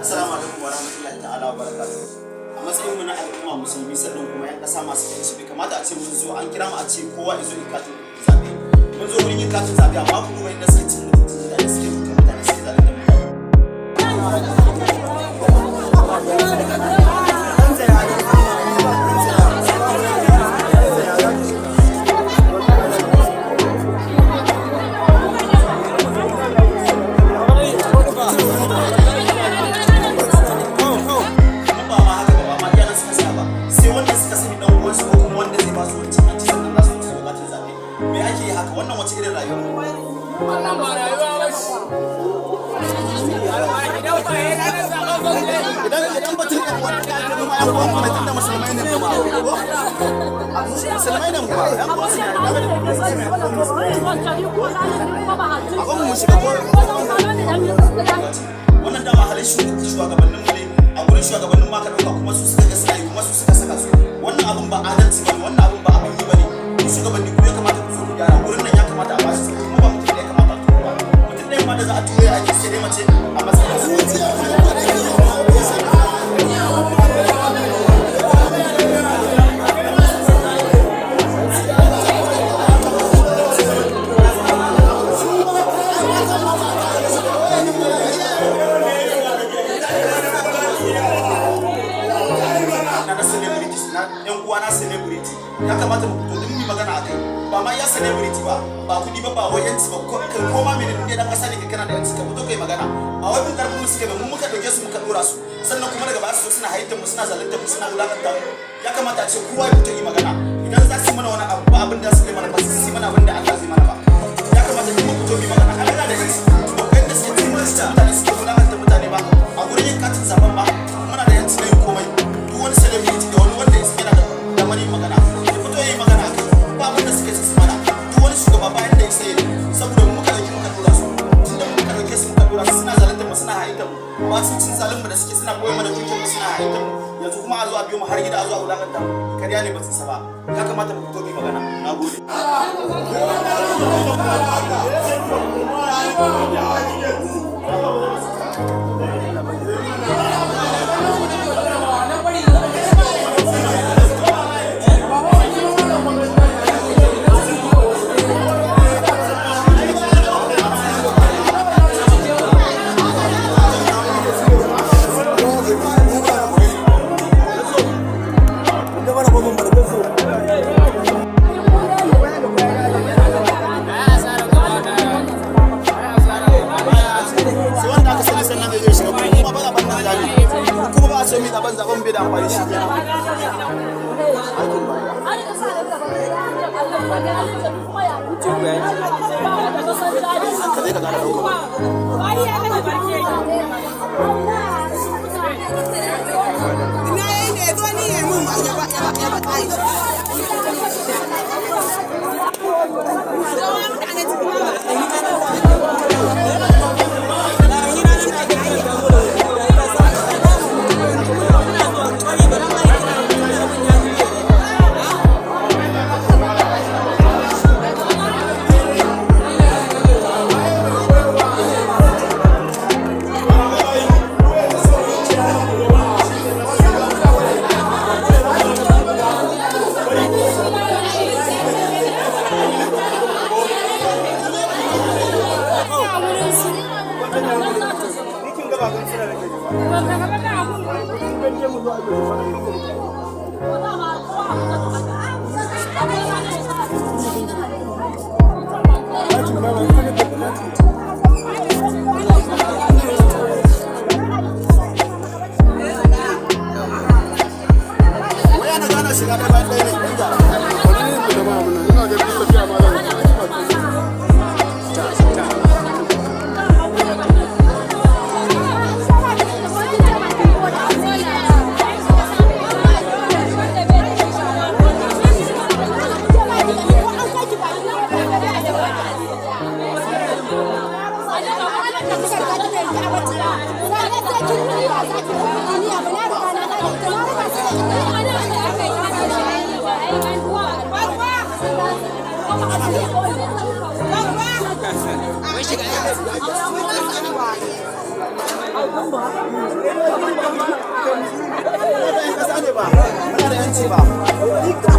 Assalamu alaikum wa rahmatullahi ta'ala wa barakatuh. A matsayin mu na al'umma Musulmi, sannan kuma 'yan ƙasa masu yanci, bai kamata a ce mun zo an kira mu a ce kowa ya zo yi katin zaɓe. Mun zo wurin yin katin zaɓe, amma ku duba inda suke cin mutuncin mutane, suke dukan mutane, suke zalunta mutane. Kuma ba ma haka ba, ba ma iya nan suka tsaya ba, sai wanda suka sani dan uwansu ko kuma wanda zai ba su wani cin hanci, sannan za su zo su yi katin zaɓe. Me ake yi haka? Wannan wace irin rayuwa? Wannan ba rayuwa ba ce. Idan ba ya ranar zaɓen gwamnati. Idan batun yan uwan da ake noma, yan uwan mu ne, tunda musulmai ne mu ba ko musulmai ne mu ba, yan uwan su ne kaga da abin mu shiga ko wannan dama halin shugabannin mu ne. A gurin shugabannin ma ka dauka, kuma su suka ga suna yi, kuma su suka saka su. Wannan abun ba adalci bane, wannan abun ba abin yi bane. Ku shugabanni, ku ya kamata ku zo ku gyara gurin nan. Ya kamata a bashi, kuma ba mutum da ya kamata a turo ba. Mutum ɗaya ma da za a turo ya aiki, sai dai mace a matsayin. Na celebrities, na yan uwa na celebrity, ya kamata mu fito duk mu yi magana akai. Ba ma ya celebrity ba, ba kudi ba, ba wai yanci ba, ko kai ko ma menene ne, dan kasa ne kai, kana da yanci ka fito kai magana. Ba wai mun karfin mu suke ba, mu muka dauke su muka dora su, sannan kuma daga baya su zo suna haitar mu, suna zaluntar mu, suna wulakanta mu. Ya kamata a ce kowa ya fito yi magana. Idan za su yi mana wani abu, ba abin da su yi mana ba, su yi mana abin da Allah zai mana ba. Ya kamata mu fito mu yi magana. Allah da yanci ba kai da suke cin mutuncin mutane, suke wulakanta mutane ba a gurin yin katin zaben ba. Muna da yanci na yin komai. Duk wani celebrity da wani wanda ya yana da damar yin magana, ya fito ya yi magana akai. Ba abin da suke su mana. Duk wani shugaba bayan da ya sai, saboda mu muka dauki muka dora su. Tunda mu muka dauke su muka dora su, suna zalunta mu, suna haita mu. Ba su cin zalun mu da suke, suna koyi mana dukiyar mu, suna haita mu. Yanzu kuma a zo a biyo mu har gida, a zo a wulakanta mu, kariya ne, ba su isa ba. Ya kamata mu fito mu yi magana. Na gode. Sai wanda aka sani sannan zai zo shiga, kuma ba zaben nan zabi, kuma ba a so mi zaben, zaben bai da amfani shi kenan. Aikin banza. Ka zai ka kara ɗauka. Ina yayi ne zo ni ya mun ya ba ya ba ya ba kai. Mutane cikin ma ba. Waya na gana shiga ɗaya bayan ɗaya ne ɗan gyara. Muna da 'yan kasa ne ba, muna da 'yanci ba.